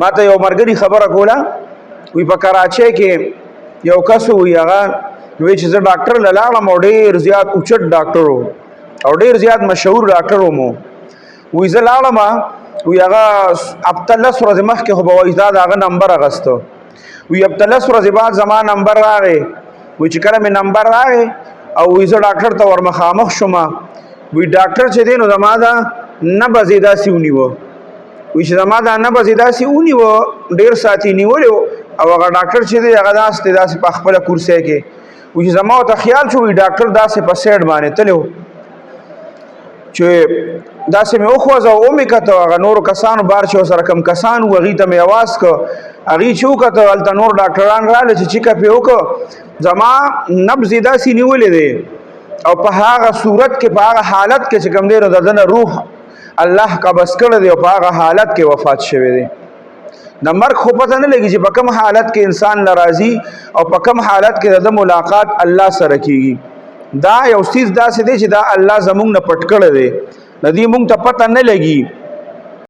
ما ته یو مرګري خبره کوله، وی په کراچۍ کې یو کس وی، هغه وی چې زه ډاکټر لاړم او ډیر زیات اوچت ډاکټر او ډیر زیات مشهور ډاکټر وو. وی زه لاړم، وی هغه هفته لس ورځې مخکې خو به وایي دا د هغه نمبر اخیستو. وی هفته لس ورځې بعد زما نمبر راغی. وی چې کله مې نمبر راغی او وی زه ډاکټر ته ورمخامخ شوم، وی ډاکټر چې دی نو زما دا نبض یې داسې ونیوه. وی چې زما دا نبض یې داسې ونیوه، ډېر ساعت یې نیولی او هغه ډاکټر چې دی هغه داسې دی داسې په خپله کرسۍ کې. وی چې زما ورته خیال شو، وی ډاکټر داسې په سیډ باندې تللی چې داسې مې وخوځه او مې کته. هغه نورو کسانو بار چې سره کم کسان وو، هغوی ته مې اواز کړ. هغوی چې وکته، هلته نور ډاکټران راغله چې چیک اپ یې وکړ، زما نبض یې داسې نیولی دی او په هغه صورت کې، په هغه حالت کې چې کوم دی نو د ده نه روح الله قبض کړی دی او په هغه حالت کې وفات شوی دی. د مرګ خو پته نه لګي چې په کوم حالت کې انسان ناراضي او په کوم حالت کې د ملاقات الله سره کیږي. دا یو څیز داسې دی چې دا الله زمونږ نه پټ کړی دی، د دې مونږ ته پته نه لګي.